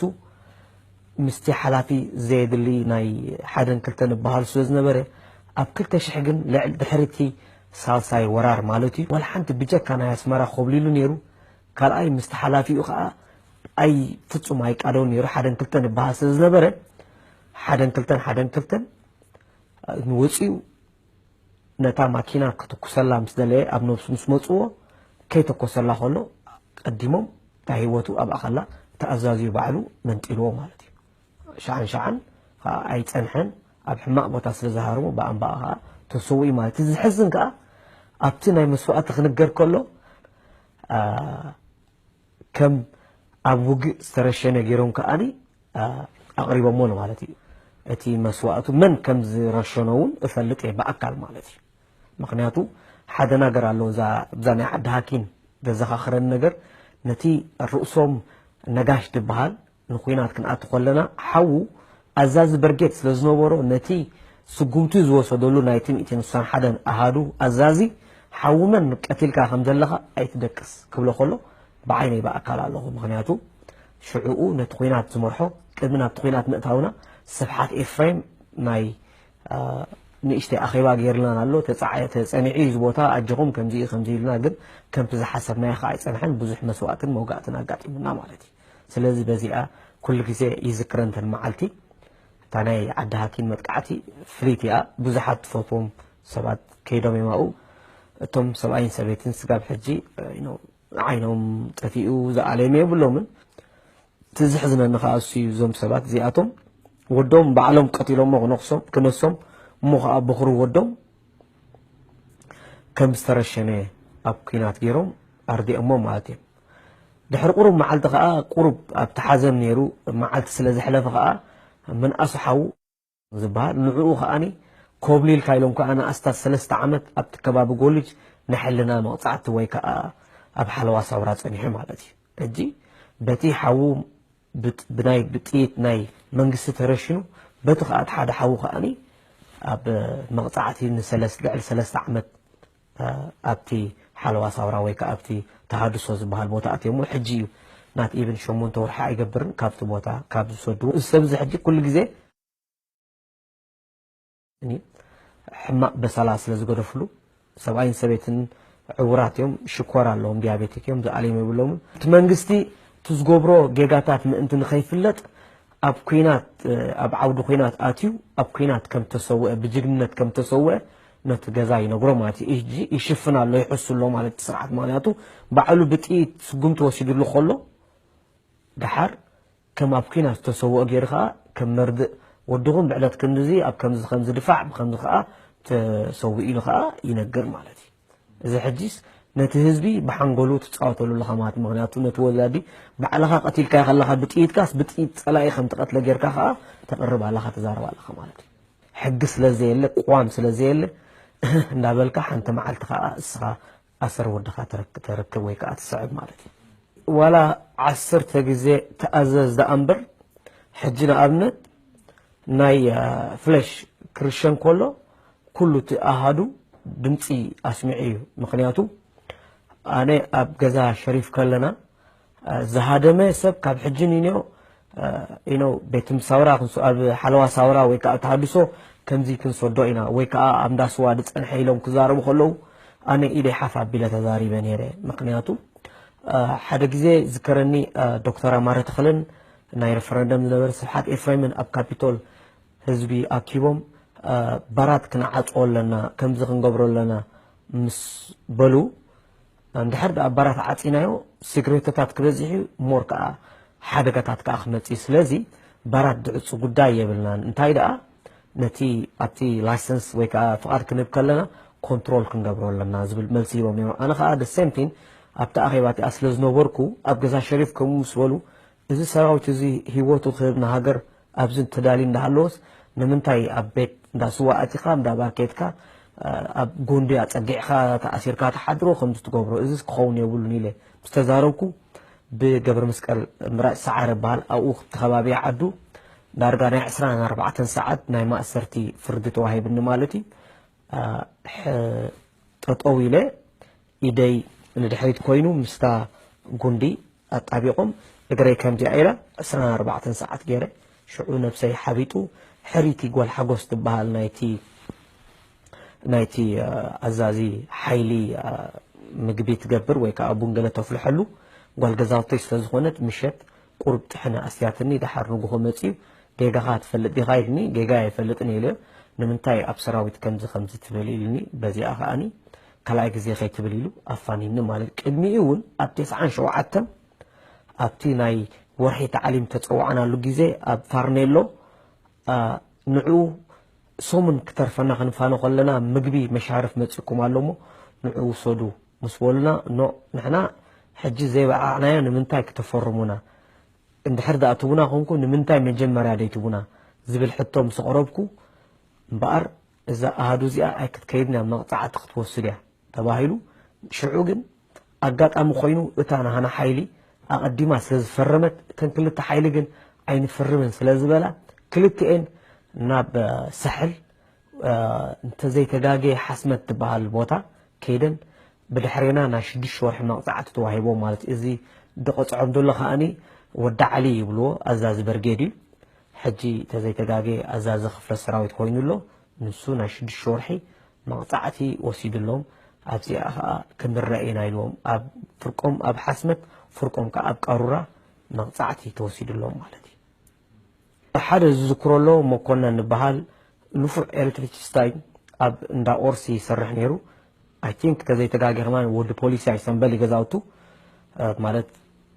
ምስቲ ሓላፊ ዘየድሊ ናይ ሓደን ክልተን እበሃሉ ስለ ዝነበረ ኣብ ክልተ ሽሕ ግን ልዕሊ ድሕሪ እቲ ሳልሳይ ወራር ማለት እዩ ዋላ ሓንቲ ብጀካ ናይ ኣስመራ ኮብሊሉ ነይሩ። ካልኣይ ምስቲ ሓላፊኡ ከዓ ኣይ ፍጹም ኣይቃደውን ነይሩ። ሓደን ክልተን እበሃል ስለ ዝነበረ ሓደን ክልተን ሓደን ክልተን ንወፂኡ ነታ ማኪና ክትኩሰላ ምስ ደለየ ኣብ ነብሱ ምስ መፅዎ ከይተኮሰላ ከሎ ቀዲሞም እታ ህይወቱ ኣብኣ ከላ እቲ ኣዛዝዩ ባዕሉ መንጢልዎ ማለት እዩ። ሻዕን ሻዕን ከዓ ኣይፀንሐን ኣብ ሕማቕ ቦታ ስለ ዝሃረሞ ብኣንባኣ ከዓ ተሰዊኡ ማለት እዩ። ዝሕዝን ከዓ ኣብቲ ናይ መስዋእቲ ክንገር ከሎ ከም ኣብ ውግእ ዝተረሸነ ገይሮም ከዓኒ ኣቕሪቦሞ ነው ማለት እዩ። እቲ መስዋእቱ መን ከም ዝረሸኖ እውን እፈልጥ እየ ብኣካል ማለት እዩ። ምክንያቱ ሓደ ነገር ኣሎ እዛ ናይ ዓዲ ሃኪን ዘዘኻኽረኒ ነገር ነቲ ርእሶም ነጋሽ ዝበሃል ንኩናት ክንኣቱ ከለና ሓዉ ኣዛዚ በርጌድ ስለ ዝነበሮ ነቲ ስጉምቱ ዝወሰደሉ ናይ ትምእቲ ንሳን ሓደን ኣሃዱ ኣዛዚ ሓዉ መን ቀቲልካ ከም ዘለኻ ኣይትደቅስ ክብሎ ከሎ ብዓይነይ ብኣካል ኣለኹ። ምክንያቱ ሽዕኡ ነቲ ኩናት ዝመርሖ ቅድሚ ናብቲ ኩናት ምእታውና ስብሓት ኤፍሬም ናይ ንእሽተይ ኣኼባ ገይርናን ኣሎ። ተጸኒዑ እዩ እዚ ቦታ ኣጆኹም ከምዚ እዩ ከምዚ ኢልና፣ ግን ከምቲ ዝሓሰብናዮ ከዓ ኣይጸንሐን። ብዙሕ መስዋእትን መውጋእትን ኣጋጢሙና ማለት እዩ። ስለዚ በዚኣ ኩሉ ግዜ ይዝክረን ተን መዓልቲ። እታ ናይ ዓዲ ሃኪን መጥቃዕቲ ፍልይቲ እያ። ብዙሓት ትፈትዎም ሰባት ከይዶም እዮም ኣብኡ። እቶም ሰብኣይን ሰበይትን ስጋብ ሕጂ ዓይኖም ጠፊኡ ዝኣለዮም የብሎምን። እቲ ዘሕዝነኒ ከዓ እሱ እዩ። እዞም ሰባት እዚኣቶም ወዶም ባዕሎም ቀቲሎሞ ክነክሶም ክነሶም እሞ ከዓ በኹሪ ወዶም ከም ዝተረሸነ ኣብ ኩናት ገይሮም ኣርዲኦሞ ማለት እዮም። ድሕሪ ቁሩብ መዓልቲ ከዓ ቁሩብ ኣብቲ ሓዘን ነይሩ መዓልቲ ስለ ዘሕለፈ ከዓ ምንኣሱ ሓዉ ዝበሃል ንዕኡ ከዓኒ ኮብሊልካ ኢሎም ከዓ ንኣስታት ሰለስተ ዓመት ኣብቲ ከባቢ ጎልጅ ናይ ሕልና መቕፃዕቲ ወይ ከዓ ኣብ ሓለዋ ሳውራ ፀኒሑ ማለት እዩ። ሕጂ በቲ ሓዉ ብናይ ብጥይት ናይ መንግስቲ ተረሽኑ በቲ ከዓ ሓደ ሓዉ ከዓኒ ኣብ መቕፃዕቲ ንሰለስ ልዕሊ ሰለስተ ዓመት ኣብቲ ሓለዋ ሳውራ ወይ ከዓ ኣብቲ ተሃድሶ ዝበሃል ቦታ ኣትዮሞ ሕጂ እዩ ናት ኢብን ሸሞንተ ወርሒ ኣይገብርን ካብቲ ቦታ ካብ ዝሰዱ እዚ ሰብ እዚ ሕጂ ኩሉ ግዜ ሕማቕ በሰላ ስለ ዝገደፍሉ ሰብኣይን ሰበይትን ዕውራት እዮም፣ ሽኮር ኣለዎም፣ ዲያቤቲክ እዮም፣ ዝኣልዮም የብሎምን። እቲ መንግስቲ እቲ ዝገብሮ ጌጋታት ምእንቲ ንኸይፍለጥ ኣብ ኩናት ኣብ ዓውዲ ኩናት ኣትዩ ኣብ ኩናት ከም ተሰውአ ብጅግንነት ከም ተሰውአ ነቲ ገዛ ይነግሮ ማለት እዩ። ይሽፍን ኣሎ ይሕሱ ኣሎ ማለት እቲ ስርዓት ምክንያቱ ባዕሉ ብጥይት ስጉምቲ ወሲድሉ ከሎ ደሓር ከም ኣብ ኲናት ዝተሰውኦ ገይሩ ኸኣ ከም መርድእ ወድኹም ብዕለት ክንድዚ ኣብ ከምዚ ከምዚ ድፋዕ ብከምዚ ኸኣ ተሰዊኡ ኢሉ ኸኣ ይነግር ማለት እዩ። እዚ ሕጂስ ነቲ ህዝቢ ብሓንጎሉ ትጻወተሉ ኣለኻ ማለት ምኽንያቱ ነቲ ወላዲ ባዕልኻ ቀቲልካዮ ከለኻ ብጥይትካስ ብጥይት ጸላኢ ከም ትቐትለ ጌርካ ኸኣ ተቕርብ ኣለኻ ትዛረብ ኣለኻ ማለት እዩ። ሕጊ ስለ ዘየለ ቅዋም ስለ ዘየለ እህ እንዳበልካ ሓንቲ መዓልቲ ኸኣ እስኻ ኣሰር ወድኻ ተረክብ ወይ ከዓ ትስዕብ ማለት እዩ። ዋላ ዓሰርተ ግዜ ተኣዘዝ ደኣ እምበር ሕጂ ንኣብነት ናይ ፍለሽ ክርሸን ከሎ ኩሉ እቲ ኣሃዱ ድምፂ ኣስሚዑ እዩ። ምክንያቱ ኣነ ኣብ ገዛ ሸሪፍ ከለና ዝሃደመ ሰብ ካብ ሕጂ ንንዮ ኢኖ ቤት ሳውራ ኣብ ሓለዋ ሳውራ ወይ ከዓ ተሃድሶ ከምዚ ክንሰዶ ኢና ወይ ከዓ ኣብ እንዳስዋ ዝፀንሐ ኢሎም ክዛረቡ ከለዉ ኣነ ኢደይ ሓፍ ኣቢለ ተዛሪበ ነይረ። ምክንያቱ ሓደ ግዜ ዝከረኒ ዶክተር ኣማረ ተኽለን ናይ ሬፈረንደም ዝነበረ ስብሓት ኤፍሬምን ኣብ ካፒቶል ህዝቢ ኣኪቦም ባራት ክንዓፅዎ ኣለና ከምዚ ክንገብሮ ኣለና ምስ በሉ እንድሕር ደኣ ባራት ዓፂናዮ ሲግሬቶታት ክበዝሕ እዩ ሞር ከዓ ሓደጋታት ከዓ ክመፅእ እዩ። ስለዚ ባራት ድዕፁ ጉዳይ የብልናን እንታይ ደኣ ነቲ ኣብቲ ላይሰንስ ወይ ከዓ ፍቓድ ክንህብ ከለና ኮንትሮል ክንገብሮ ኣለና ዝብል መልሲ ሂቦም እዮም። ኣነ ከዓ the same thing ኣብቲ ኣኼባ እቲኣ ስለ ዝነበርኩ ኣብ ገዛ ሸሪፍ ከምኡ ምስ በሉ እዚ ሰራዊት እዚ ህይወቱ ክህብ ንሃገር ኣብዚ ተዳልዩ እንዳሃለወስ ንምንታይ ኣብ ቤት እንዳ ስዋ ኣቲኻ እንዳ ባር ከይድካ ኣብ ጎንዲ ኣፀጊዕኻ ተኣሲርካ ትሓድሮ ከምዚ ትገብሮ እዚስ ክኸውን የብሉን ኢለ ምስ ተዛረብኩ ብገብረ መስቀል ምራጭ ሰዓረ በሃል ኣብኡ ክተኸባቢ ዓዱ ዳርጋ ናይ ዕስራን ኣርባዕተን ሰዓት ናይ ማእሰርቲ ፍርዲ ተዋሂብኒ ማለት እዩ። ጠጠው ኢለ ኢደይ ንድሕሪት ኮይኑ ምስታ ጉንዲ ኣጣቢቖም እግረይ ከምዚኣ ኢላ ዕስራን ኣርባዕተን ሰዓት ገይረ ሽዑ ነብሰይ ሓቢጡ ሕሪቲ ጓል ሓጎስ ትበሃል ናይቲ ናይቲ ኣዛዚ ሓይሊ ምግቢ ትገብር ወይ ከዓ ቡን ገለ ተፍልሐሉ ጓል ገዛውተይ ስለዝኾነት ምሸት ቁሩብ ጥሕነ ኣስትያትኒ ደሓር ንጉሆ መፅዩ ጌጋኻ ትፈልጥ ዲኻ ኢልኒ ጌጋ ኣይፈልጥን ኢለዮ ንምንታይ ኣብ ሰራዊት ከምዚ ከምዚ ትብል ኢልኒ በዚኣ ከዓኒ ካልኣይ ግዜ ከይትብል ኢሉ ኣፋኒኒ ማለት ቅድሚኡ እውን ኣብ ተስዓን ሸውዓተን ኣብቲ ናይ ወርሒ ታዕሊም ተፀዋዕናሉ ግዜ ኣብ ፋርኔሎ ንዑ ሰሙን ክተርፈና ክንፋነ ከለና ምግቢ መሻርፍ መጺእኩም ኣሎ እሞ ንዑ ውሰዱ ምስ በሉና፣ ኖ፣ ንሕና ሕጂ ዘይበዓዕናዮ ንምንታይ ክተፈርሙና? እንድሕር ዝኣትውና ኮንኩ ንምንታይ መጀመርያ ደይትቡና? ዝብል ሕቶ ምስ ኣቕረብኩ፣ እምበኣር እዛ ኣሃዱ እዚኣ ኣይክትከይድን እያ፣ መቕጻዕቲ ክትወስድ እያ ተባሂሉ። ሽዑ ግን ኣጋጣሚ ኮይኑ እታ ናህና ሓይሊ ኣቐዲማ ስለ ዝፈረመት፣ እተን ክልተ ሓይሊ ግን ኣይንፍርምን ስለ ዝበላ፣ ክልቲኤን ናብ ሳሕል፣ እንተዘይተጋጌ ሓስመት ትበሃል ቦታ ከይደን ብድሕሬና ናይ ሽዱሽተ ወርሒ መቕጻዕቲ ተዋሂቦም ማለት እዩ። እዚ ዝቐጽዖም ዘሎ ከኣኒ ወዲ ዓሊ ይብልዎ፣ ኣዛዚ በርጌድ እዩ። ሕጂ ተዘይተጋጌ ኣዛዚ ክፍለ ሰራዊት ኮይኑ ኣሎ። ንሱ ናይ ሽዱሽተ ወርሒ መቕጻዕቲ ወሲድሎም። ኣብዚኣ ከኣ ክንረአ ኢና ኢልዎም። ኣብ ፍርቆም ኣብ ሓስመት፣ ፍርቆም ከኣ ኣብ ቃሩራ መቕጻዕቲ ተወሲድሎም ማለት እዩ። ሓደ ዝዝክሮ ኣሎ፣ መኮነን ዝበሃል ንፉዕ ኤሌክትሪሲስታይ ኣብ እንዳ ኦርሲ ይሰርሕ ነይሩ። ኣይ ቲንክ ተዘይተጋጌ ከማን ወዲ ፖሊስ ኣይሰንበል ይገዛውቱ፣ ማለት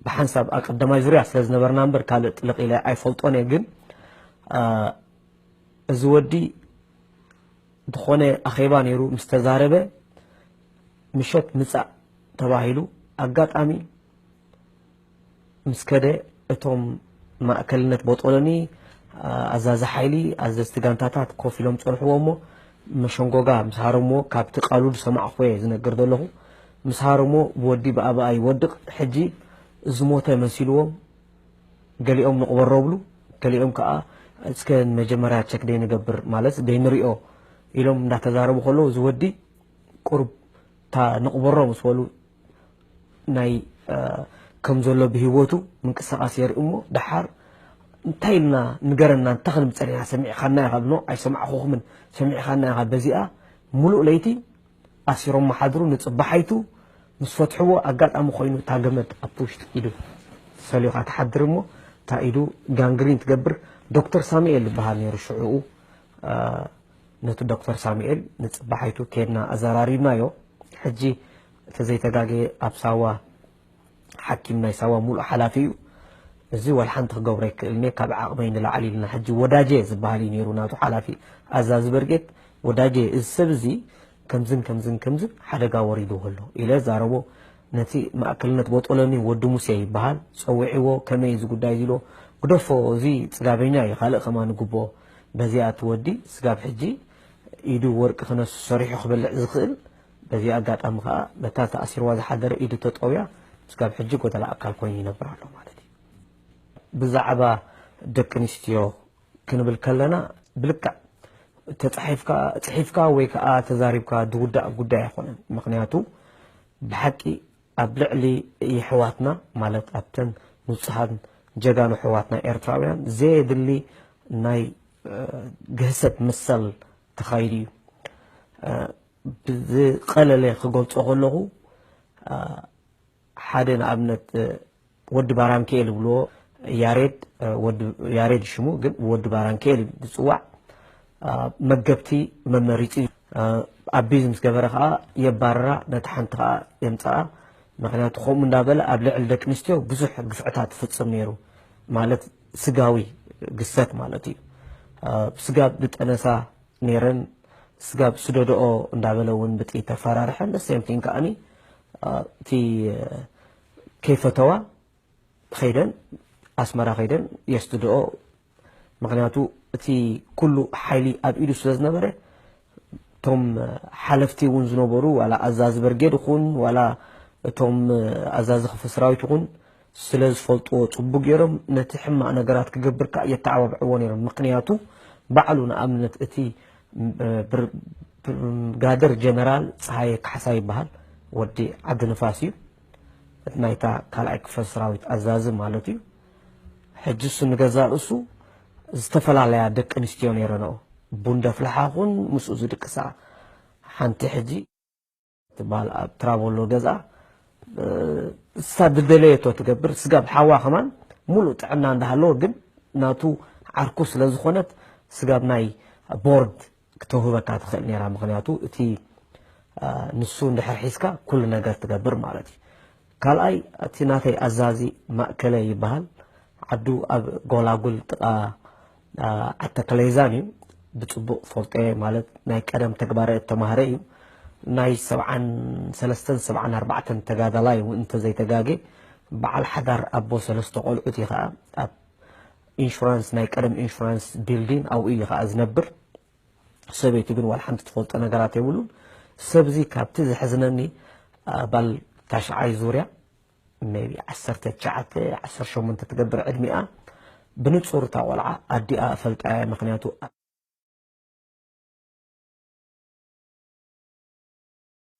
ብሓንሳብ ኣብ ቀዳማይ ዙርያ ስለ ዝነበርና እምበር ካልእ ጥልቕ ኢለ ኣይፈልጦን እየ። ግን እዚ ወዲ ዝኾነ ኣኼባ ነይሩ ምስ ተዛረበ ምሸት ምጻእ ተባሂሉ ኣጋጣሚ ምስ ከደ እቶም ማእከልነት ቦጦሎኒ፣ ኣዛዚ ሓይሊ፣ ኣዘዝቲ ጋንታታት ኮፍ ኢሎም ጸንሕዎ እሞ መሸንጎጋ ምስ ሃረምዎ፣ ካብቲ ቃሉ ዝሰማዕኹ እየ ዝነግር ዘለኹ፣ ምስ ሃረምዎ ብወዲ ብኣበኣ ይወድቕ። ሕጂ ዝሞተ መሲልዎም ገሊኦም ንቕበሮ ብሉ፣ ገሊኦም ከኣ እስከ መጀመርያ ቸክ ደይንገብር ማለት ደይንሪኦ ኢሎም እንዳተዛረቡ ከለዉ እዚ ወዲ ቁሩብ እታ ንቕበሮ ምስ በሉ ናይ ከም ዘሎ ብህይወቱ ምንቅስቓስ የርኢ እሞ ደሓር እንታይ ኢልና ንገረና እንታይ ክንብል ጸኒሕና ሰሚዕኻና ኢኻ ብሎ ኣይሰማዕኹኹምን ሰሚዕኻና ኢኻ በዚኣ ሙሉእ ለይቲ ኣሲሮሞ ሓድሩ ንጽባሓይቱ ምስ ፈትሕዎ ኣጋጣሚ ኮይኑ እታ ገመድ ኣብቲ ውሽጢ ኢዱ ሰሊኻ ትሓድር እሞ እታ ኢዱ ጋንግሪን ትገብር። ዶክተር ሳሙኤል ዝበሃል ነይሩ ሽዕኡ። ነቲ ዶክተር ሳሙኤል ንጽባሓይቱ ኬድና ኣዘራሪብናዮ። ሕጂ ተዘይተጋገየ ኣብ ሳዋ ሓኪም ናይ ሳዋ ሙሉእ ሓላፊ እዩ። እዚ ዋላ ሓንቲ ክገብሮ ኣይክእልን እየ፣ ካብ ዓቕመይ ንላዕሊ ኢልና። ሕጂ ወዳጄ ዝበሃል እዩ ነይሩ ናቱ ሓላፊ ኣዛዚ በርጌድ። ወዳጄ፣ እዚ ሰብ እዚ ከምዝን ከምዝን ከምዝን ሓደጋ ወሪድዎ ኣሎ ኢለ ዛረቦ። ነቲ ማእከልነት ቦጦሎኒ ወዲ ሙሴ ይበሃል ጸዊዕዎ፣ ከመይ እዚ ጉዳይ እዚ ኢልዎ፣ ግደፎ፣ እዚ ጽጋበኛ እዩ፣ ካልእ ከማን ይግብኦ። በዚኣ እቲ ወዲ ስጋብ ሕጂ ኢዱ ወርቂ ክነሱ ሰሪሑ ክበልዕ ዝኽእል። በዚ ኣጋጣሚ ከኣ በታ ተኣሲርዋ ዝሓደረ ኢዱ ተጠውያ ስጋብ ሕጂ ጎደላ ኣካል ኮይኑ ይነብር ኣሎ ማለት እዩ። ብዛዕባ ደቂ ኣንስትዮ ክንብል ከለና ብልክዕ ተጻሒፍካ ጽሒፍካ ወይ ከኣ ተዛሪብካ ዝውዳእ ጉዳይ ኣይኮነን። ምኽንያቱ ብሓቂ ኣብ ልዕሊ የሕዋትና ማለት ኣብተን ንጹሃን ጀጋኑ ኣሕዋትና ኤርትራውያን ዘየድሊ ናይ ግህሰት መሰል ተኻይዱ እዩ። ብዝቐለለ ክገልጾ ከለኹ ሓደ ንኣብነት ወዲ ባራንክኤል ይብልዎ፣ ያሬድ፣ ወዲ ያሬድ ሽሙ ግን ወዲ ባራንክኤል እዩ ዝጽዋዕ። መገብቲ መመሪጹ እዩ። ኣቢዝ ምስ ገበረ ከኣ የባርራ፣ ነቲ ሓንቲ ከኣ የምጽኣ። ምኽንያቱ ከምኡ እንዳበለ ኣብ ልዕሊ ደቂ ኣንስትዮ ብዙሕ ግፍዕታት ይፍጽም ነይሩ። ማለት ስጋዊ ግሰት ማለት እዩ። ስጋብ ዝጠነሳ ነይረን ስጋብ ስደድኦ እንዳበለ እውን ብጥይት ተፈራርሐን። The same thing ከኣኒ እቲ ከይፈተዋ ከይደን ኣስመራ ከይደን የስድድኦ። ምኽንያቱ እቲ ኩሉ ሓይሊ ኣብ ኢዱ ስለ ዝነበረ እቶም ሓለፍቲ እውን ዝነበሩ ዋላ ኣዛዚ በርጌድ ይኹን ዋላ እቶም ኣዛዚ ክፍሊ ሰራዊት ይኹን ስለ ዝፈልጥዎ ጽቡቅ ገይሮም ነቲ ሕማቕ ነገራት ክገብር ከኣ የተዓባብዕዎ ነይሮም። ምኽንያቱ ባዕሉ ንኣብነት እቲ ብርጋደር ጀነራል ጸሃየ ካሕሳ ይበሃል ወዲ ዓዲ ንፋስ እዩ። እቲ ናይታ ካልኣይ ክፍለ ሰራዊት ኣዛዚ ማለት እዩ። ሕጂ እሱ ንገዛእ ርእሱ ዝተፈላለያ ደቂ ኣንስትዮ ነይረንኦ። ቡን ደፍልሓ ኹን ምስኡ ዝድቅሳ ሓንቲ ሕጂ ትበሃል ኣብ ትራቮሎ ገዝኣ እሳ ዝደለየቶ ትገብር። ስጋብ ሓዋ ከማን ሙሉእ ጥዕና እንዳሃለዎ ግን ናቱ ዓርኩ ስለ ዝኾነት ስጋብ ናይ ቦርድ ክተውህበካ ትኽእል ነይራ። ምኽንያቱ እቲ ንሱ እንድሕር ሒዝካ ኩሉ ነገር ትገብር ማለት እዩ። ካልኣይ እቲ ናተይ ኣዛዚ ማእከለ ይበሃል። ዓዱ ኣብ ጎላጉል ጥቓ ዓተከለይዛን እዩ። ብፅቡቕ ፈልጦ ማለት ናይ ቀደም ተግባረ ተማሃረ እዩ። ናይ ሰብዓን ሰለስተን ሰብዓን ኣርባዕተን ተጋዳላይ እውን እንተዘይተጋጌ በዓል ሓዳር ኣቦ ሰለስተ ቆልዑት እዩ ከዓ ኣብ ኢንሹራንስ ናይ ቀደም ኢንሹራንስ ቢልዲን ኣብኡ እዩ ከዓ ዝነብር። ሰበይቱ ግን ዋላ ሓንቲ ትፈልጦ ነገራት የብሉን። ሰብዚ ካብቲ ዘሕዝነኒ ኣባል ታሽዓይ ዙርያ maybe ዓሰርተ ትሽዓተ ዓሰርተ ሸሞንተ ትገብር ዕድሚኣ ብንጹር እታ ቆልዓ ኣዲኣ እፈልጣ እየ። ምክንያቱ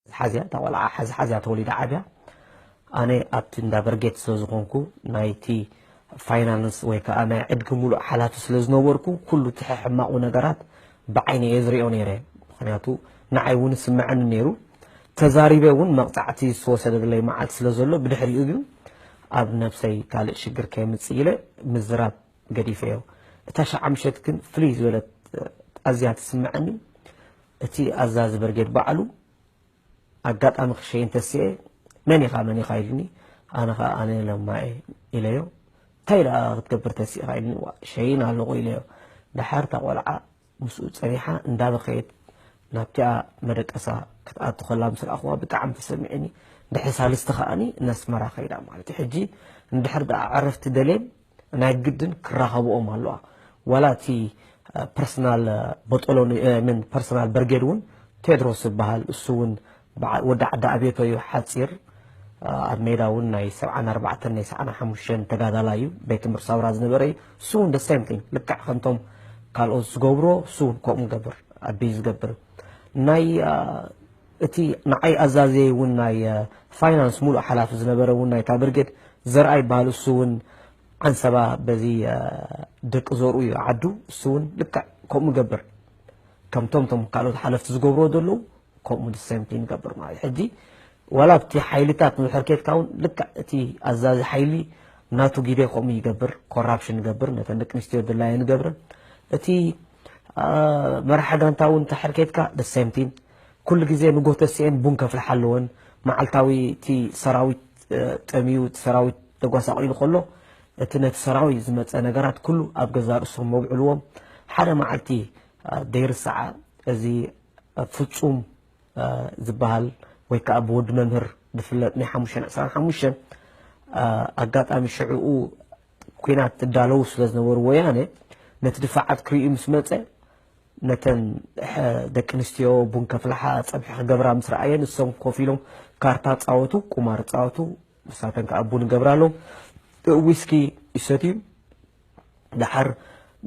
ሓዝያ እታ ቆልዓ ሓዚ ሓዝያ ተወሊዳ ዓብያ። ኣነ ኣብቲ እንዳ በርጌት ስለ ዝኾንኩ ናይቲ ፋይናንስ ወይ ከዓ ናይ ዕድጊ ሙሉእ ሓላፊ ስለ ዝነበርኩ ኩሉ እቲ ሕማቑ ነገራት ብዓይነ እየ ዝሪኦ ነይረ። ምክንያቱ ንዓይ እውን ስምዐኒ ነይሩ። ተዛሪበ እውን መቕፃዕቲ ዝተወሰደለይ መዓልቲ ስለ ዘሎ ብድሕሪኡ ግን ኣብ ነብሰይ ካልእ ሽግር ከየምፅእ ኢለ ምዝራብ ገዲፈዮ። እታ ሸዓ ምሸት ግን ፍልይ ዝበለት ኣዝያ ትስምዐኒ። እቲ ኣዛዚ በርጌድ ባዕሉ ኣጋጣሚ ክሸይን ተስኤ መን ኢኻ መን ኢኻ ኢሉኒ። ኣነ ኸዓ ኣነ ለማ እየ ኢለዮ። እንታይ ደኣ ክትገብር ተሲእኻ ኢሉኒ። ዋ ሸይን ኣለኹ ኢለዮ። ደሓር እታ ቆልዓ ምስኡ ጸኒሓ እንዳበኸየት ናብቲኣ መደቀሳ ክትኣቱ ከላ ምስ ረኣኽዋ ብጣዕሚ ተሰሚዑኒ። ድሕሪ ሳልስቲ ከኣኒ ነስመራ ከይዳ ማለት እዩ። ሕጂ እንድሕር ደኣ ዕረፍቲ ደልየን ናይ ግድን ክራኸብኦም ኣለዋ። ዋላ እቲ ፐርሰናል በጦሎ ምን ፐርሰናል በርጌድ እውን ቴድሮስ ዝበሃል እሱ እውን ወዲ ዓዲ ኣቤቶ እዩ። ሓፂር ኣብ ሜዳ እውን ናይ ሰብዓን ኣርባዕተን ናይ ሰዓና ሓሙሽተን ተጋዳላ እዩ። ቤት ትምህርቲ ሳውራ ዝነበረ እዩ። እሱ እውን ደሴምቲንግ ልክዕ ከምቶም ካልኦት ዝገብሮ እሱ እውን ከምኡ ገብር ኣቢ ዝገብር ናይ እቲ ንዓይ ኣዛዘየ እውን ናይ ፋይናንስ ሙሉእ ሓላፊ ዝነበረ እውን ናይታ ብርጌድ ዘርኣይ በሃል እሱ እውን ዓንሰባ በዚ ደቂ ዘርኡ እዩ ዓዱ እሱ እውን ልክዕ ከምኡ ገብር ከምቶም ቶም ካልኦት ሓለፍቲ ዝገብርዎ ዘለዉ ከምኡ ደሴምቲንግ ይገብር ማለት እዩ። ሕጂ ዋላ ኣብቲ ሓይልታት ንድሕር ኬድካ እውን ልክዕ እቲ ኣዛዚ ሓይሊ ናቱ ጊደ ከምኡ ይገብር። ኮራፕሽን ይገብር። ነተን ደቂ ኣንስትዮ ድላየን ይገብረን። እቲ መራሒ ጋንታ እውን ተሕር ኬድካ ደሴምቲንግ ኩሉ ግዜ ንጎተሲኤን ቡን ከፍልሓ ኣለወን። መዓልታዊ እቲ ሰራዊት ጠሚዩ እቲ ሰራዊት ተጓሳቂሉ ከሎ እቲ ነቲ ሰራዊት ዝመፀ ነገራት ኩሉ ኣብ ገዛ ርእሶም መብዕልዎም። ሓደ መዓልቲ ደይርሳዓ እዚ ፍፁም ዝበሃል ወይ ከዓ ብወዲ መምህር ዝፍለጥ ናይ ሓሙሽተን ዕስራን ሓሙሽተን ኣጋጣሚ ሽዕኡ ኩናት ትዳለው ስለ ዝነበሩ ወያነ ነቲ ድፋዓት ክርእዩ ምስ መፀ ነተን ደቂ ኣንስትዮ ቡን ከፍልሓ ፀብሒ ክገብራ ምስ ረኣየ ንሶም ኮፍ ኢሎም ካርታ ፃወቱ፣ ቁማር ፃወቱ፣ ንሳተን ከዓ ቡን ይገብራሎም፣ ዊስኪ ይሰትዩ። ደሓር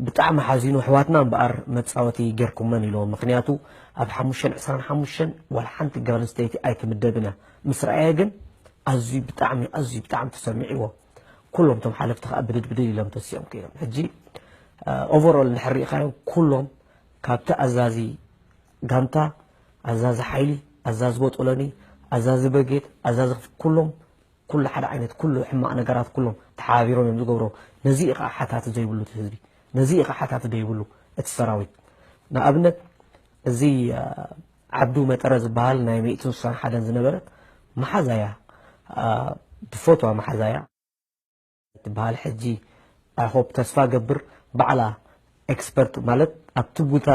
ብጣዕሚ ሓዚኑ ኣሕዋትና እምበኣር መፃወቲ ጌርኩመን ኢልዎም። ምክንያቱ ኣብ ሓሙሽተን ዕስራን ሓሙሽተን ዋላ ሓንቲ ጓል ኣንስተይቲ ኣይትምደብን እያ። ምስ ረኣየ ግን ኣዝዩ ብጣዕሚ ኣዝዩ ብጣዕሚ ተሰሚዕዎ። ኩሎም እቶም ሓለፍቲ ከዓ ብድድ ብድድ ኢሎም ተሲኦም ከይዶም። ሕጂ ኦቨርኦል እንድሕር ሪኢኻዮም ኩሎም ካብቲ ኣዛዚ ጋንታ፣ ኣዛዚ ሓይሊ፣ ኣዛዚ ቦጦሎኒ፣ ኣዛዚ በጌት፣ ኣዛዚ ክፍ- ኩሎም ኩሉ ሓደ ዓይነት ኩሉ ሕማቕ ነገራት ኩሎም ተሓባቢሮም እዮም ዝገብሮ። ነዚ እዩ ከዓ ሓታቲ ዘይብሉ እቲ ህዝቢ፣ ነዚ እዩ ከዓ ሓታቲ ዘይብሉ እቲ ሰራዊት። ንኣብነት እዚ ዓብዱ መጠረ ዝበሃል ናይ ሚእትን ስሳን ሓደን ዝነበረት መሓዛያ ብፎትዋ መሓዛያ ትበሃል። ሕጂ ኣይሆፕ ተስፋ ገብር ባዕላ ኤክስፐርት ማለት ኣብቲ ቦታ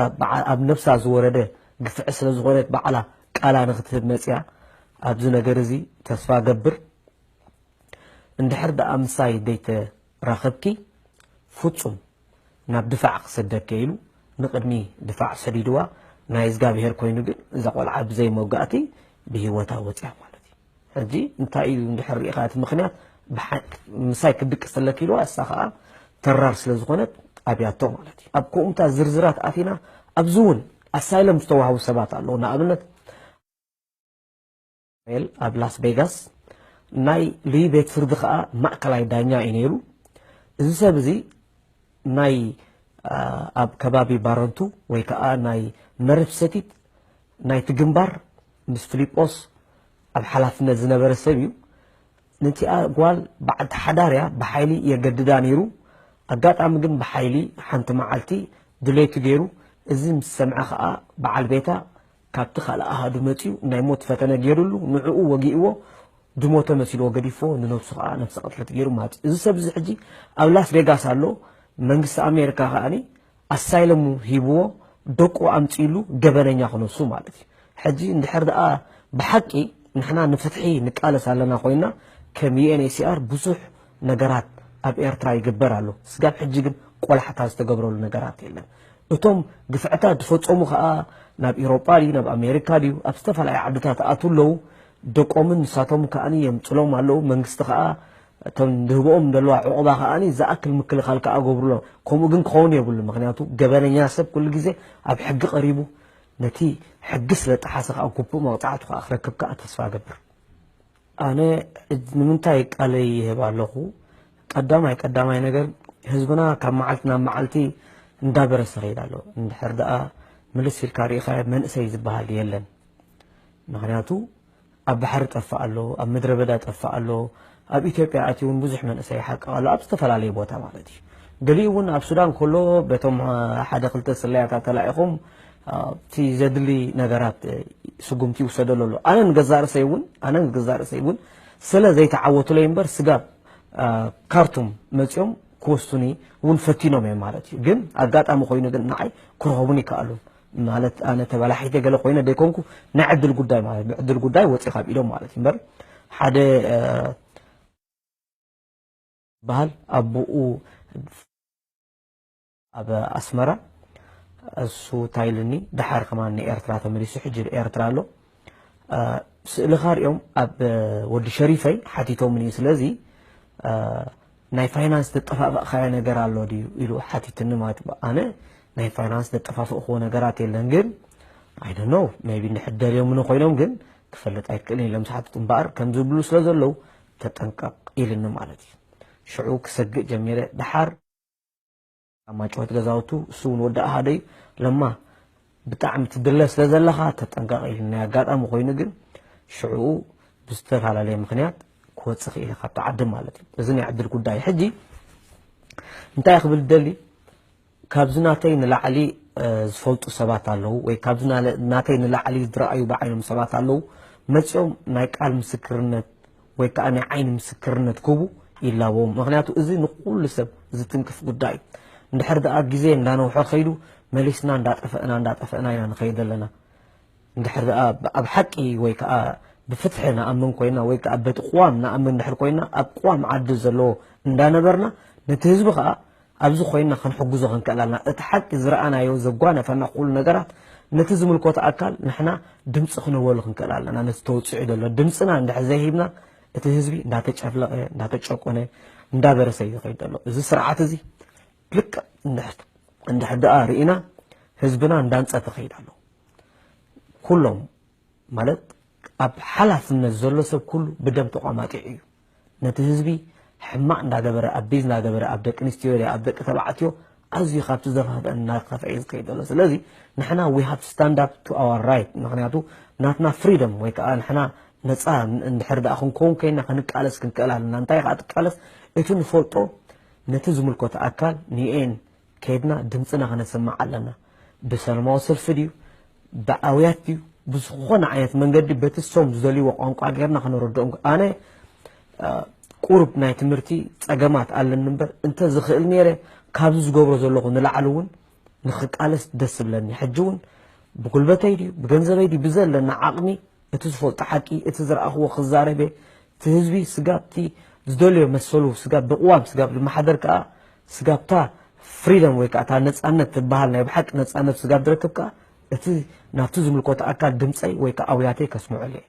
ኣብ ነብሳ ዝወረደ ግፍዒ ስለ ዝኾነት ባዕላ ቃላ ንክትህብ መፅያ ኣብዚ ነገር እዚ ተስፋ ገብር። እንድሕር ደኣ ምሳይ ደይተራኸብኪ ፍጹም ናብ ድፋዕ ክሰደኪ ኢሉ ንቕድሚ ድፋዕ ሰዲድዋ። ናይ እዝጋብሄር ኮይኑ ግን እዛ ቆልዓ ብዘይ መውጋእቲ ብህይወታ ወፅያ ማለት እዩ። ሕጂ እንታይ እዩ እንድሕር ርኢኻ እቲ ምኽንያት ምሳይ ክድቅስ ተለኪ ኢልዋ እሳ ከዓ ተራር ስለ ዝኾነት ኣብያቶ ማለት እዩ። ኣብ ከምኡታት ዝርዝራት ኣቲና ኣብዚ እውን ኣሳይለም ዝተዋህቡ ሰባት ኣለዉ። ንኣብነት ል ኣብ ላስ ቬጋስ ናይ ልዩ ቤት ፍርዲ ከዓ ማእከላይ ዳኛ እዩ ነይሩ። እዚ ሰብ እዚ ናይ ኣብ ከባቢ ባረንቱ ወይ ከዓ ናይ መረብ ሰቲት ናይቲ ግንባር ምስ ፊሊጶስ ኣብ ሓላፍነት ዝነበረ ሰብ እዩ። ነቲኣ ጓል በዓልቲ ሓዳር እያ ብሓይሊ የገድዳ ነይሩ። ኣጋጣሚ ግን ብሓይሊ ሓንቲ መዓልቲ ድሌቱ ገይሩ እዚ ምስ ሰምዐ ከዓ በዓል ቤታ ካብቲ ካልእ ኣሃዱ መፂኡ ናይ ሞት ፈተነ ገይሩሉ ንዕኡ ወጊእዎ ድሞተ መሲልዎ ገዲፍዎ ንነብሱ ከዓ ነብሲ ቅትለት ገይሩ ማለት እዩ። እዚ ሰብ እዚ ሕጂ ኣብ ላስ ቬጋስ ኣሎ። መንግስቲ ኣሜሪካ ከዓኒ ኣሳይለሙ ሂብዎ ደቁ ኣምጺሉ ገበነኛ ክነሱ ማለት እዩ። ሕጂ እንድሕር ደኣ ብሓቂ ንሕና ንፍትሒ ንቃለስ ኣለና ኮይና፣ ከም ዩ ኤን ኤች ሲ ኣር ብዙሕ ነገራት ኣብ ኤርትራ ይግበር ኣሎ። ስጋብ ሕጂ ግን ቆላሕታ ዝተገብረሉ ነገራት የለን። እቶም ግፍዕታት ዝፈጸሙ ከኣ ናብ ኢሮጳ ድዩ ናብ ኣሜሪካ ድዩ ኣብ ዝተፈላለዩ ዓድታት ኣትዉ ኣለዉ። ደቆምን ንሳቶም ከኣ የምጽሎም ኣለዉ። መንግስቲ ከኣ እቶም ዝህብኦም ዘለዋ ዕቑባ ከኣ ዝኣክል ምክልኻል ከኣ ገብሩሎ። ከምኡ ግን ክኸውን የብሉ። ምክንያቱ ገበነኛ ሰብ ኩሉ ግዜ ኣብ ሕጊ ቀሪቡ ነቲ ሕጊ ስለ ጠሓሰ ከኣ ግቡእ መቕጻዕቱ ከኣ ክረክብ ከኣ ተስፋ ገብር። ኣነ እጅ-፣ ንምንታይ ቃለይ ይህብ ኣለኹ? ቀዳማይ ቀዳማይ ነገር ህዝብና ካብ መዓልቲ ናብ መዓልቲ እንዳበረሰ ይኸይድ ኣሎ። እንድሕር ደኣ ምልስ ኢልካ ርኢኻ መንእሰይ ዝበሃል የለን። ምክንያቱ ኣብ ባሕሪ ጠፍእ ኣሎ፣ ኣብ ምድረ በዳ ጠፍእ ኣሎ፣ ኣብ ኢትዮጵያ ኣትዩ እውን ብዙሕ መንእሰይ ይሓቅቕ ኣሎ፣ ኣብ ዝተፈላለየ ቦታ ማለት እዩ። ገሊኡ እውን ኣብ ሱዳን ከሎ በቶም ሓደ ክልተ ስለያታት ተላኢኹም ኣብቲ ዘድሊ ነገራት ስጉምቲ ይውሰደሉ ኣሎ። ኣነ ንገዛእ ርእሰይ እውን ኣነ ንገዛእ ርእሰይ እውን ስለ ዘይተዓወቱለይ እምበር ስጋብ ካርቱም መጺኦም ክወስዱኒ እውን ፈቲኖም እዮም ማለት እዩ። ግን ኣጋጣሚ ኮይኑ ግን ንዓይ ክረኽቡኒ ይከኣሉ ማለት ኣነ ተበላሒተ ገለ ኮይነ ዘይኮንኩ ናይ ዕድል ጉዳይ ማለት ብዕድል ጉዳይ ወፂእ ካብ ኢዶም ማለት እዩ። እምበር ሓደ በሃል ኣቦኡ ኣብ ኣስመራ እሱ ታይልኒ ደሓር ከማን ንኤርትራ ተመሊሱ ሕጂ ኤርትራ ኣሎ። ስእልኻ ሪኦም ኣብ ወዲ ሸሪፈይ ሓቲቶምኒ። ስለዚ ናይ ፋይናንስ ዘጠፋፋእካዮ ነገር ኣሎ ድዩ ኢሉ ሓቲትኒ ማለት እዩ። ኣነ ናይ ፋይናንስ ዘጠፋፈእክዎ ነገራት የለን፣ ግን I don't know, maybe እንድሕር ደልዮምኒ ኮይኖም ግን ክፈልጥ ኣይክእልን ኢሎም ዝሓትቱ እምበኣር ከም ዝብሉ ስለ ዘለዉ ተጠንቀቕ ኢልኒ ማለት እዩ። ሽዑ ክሰግእ ጀሚረ። ደሓር ኣብ ማጭወት ገዛውቱ እሱ እውን ወዲ ኣሃደይ ለማ ብጣዕሚ ትድለ ስለ ዘለኻ ተጠንቀቕ ኢልኒ። ኣጋጣሚ ኮይኑ ግን ሽዕኡ ብዝተፈላለየ ምኽንያት ክወፅእ ክኢለ ካብቲ ዓዲ ማለት እዩ። እዚ ናይ ዕድል ጉዳይ። ሕጂ እንታይ ክብል ደሊ ካብዚ ናተይ ንላዕሊ ዝፈልጡ ሰባት ኣለዉ ወይ ካብዚ ናተይ ንላዕሊ ዝረኣዩ ብዓይኖም ሰባት ኣለዉ። መፂኦም ናይ ቃል ምስክርነት ወይ ከዓ ናይ ዓይኒ ምስክርነት ክህቡ ይላዎም። ምክንያቱ እዚ ንኩሉ ሰብ ዝትንክፍ ጉዳይ እዩ። እንድሕር ደኣ ግዜ እንዳነውሐ ከይዱ መሊስና እንዳጠፈእና እንዳጠፈእና ኢና ንኸይድ ዘለና። እንድሕር ደኣ ኣብ ሓቂ ወይ ከዓ ብፍትሒ ንኣምን ኮይና ወይ ከዓ በቲ ቅዋም ንኣምን እንድሕር ኮይና ኣብ ቅዋም ዓዲ ዘለዎ እንዳነበርና ነቲ ህዝቢ ከዓ ኣብዚ ኮይና ክንሕግዞ ክንክእል ኣለና። እቲ ሓቂ ዝረኣናዮ ዘጓነፈና ኩሉ ነገራት ነቲ ዝምልከቶ ኣካል ንሕና ድምፂ ክንህበሉ ክንክእል ኣለና። ነቲ ተወፂዑ ዘሎ ድምፅና እንድሕር ዘይሂብና እቲ ህዝቢ እንዳተጨፍለቐ እንዳተጨቆነ እንዳበረሰ እዩ ዝኸይድ ዘሎ። እዚ ስርዓት እዚ ልክዕ እንድሕር ደኣ ርኢና ህዝብና እንዳንፀፈ ይኸይድ ኣሎ። ኩሎም ማለት ኣብ ሓላፍነት ዘሎ ሰብ ኩሉ ብደም ተቋማጢዑ እዩ። ነቲ ህዝቢ ሕማቕ እንዳገበረ ኣቢዝ እንዳገበረ ኣብ ደቂ ኣንስትዮ ድያ ኣብ ደቂ ተባዕትዮ ኣዝዩ ካብቲ ዘኽፍአን እናኸፍአ እዩ ዝኸይድ ዘሎ። ስለዚ ንሕና we have to stand up to our right። ምክንያቱ ናትና ፍሪደም ወይ ከዓ ንሕና ነፃ እንድሕር ደኣ ክንከውን ኮይና ክንቃለስ ክንክእል ኣለና። እንታይ ከዓ ትቃለስ እቲ ንፈልጦ ነቲ ዝምልከቶ ኣካል ንኤን ከይድና ድምፅና ከነስምዕ ኣለና። ብሰላማዊ ሰልፊ ድዩ ብኣውያት ድዩ ብዝኾነ ዓይነት መንገዲ በቲ ሶም ዝደልይዎ ቋንቋ ጌርና ከነረድኦም። ኣነ ቁሩብ ናይ ትምህርቲ ፀገማት ኣለኒ እምበር እንተ ዝኽእል ነይረ ካብዚ ዝገብሮ ዘለኹ ንላዕሊ እውን ንኽቃለስ ደስ ዝብለኒ። ሕጂ እውን ብጉልበተይ ድዩ ብገንዘበይ ድዩ ብዘለና ዓቕሚ እቲ ዝፈልጦ ሓቂ እቲ ዝረኣኽዎ ክዛረብ እየ። እቲ ህዝቢ ስጋብ እቲ ዝደልዮ መሰሉ ስጋብ ብቕዋም ስጋብ ዝመሓደር ከዓ ስጋብታ ፍሪደም ወይ ከዓ እታ ነፃነት ትበሃል ናይ ብሓቂ ነፃነት ስጋብ ዝረክብ ከዓ እቲ ናብቲ ዝምልከቶ ኣካል ድምፀይ ወይ ከዓ ኣውያተይ ከስምዐሉ እየ።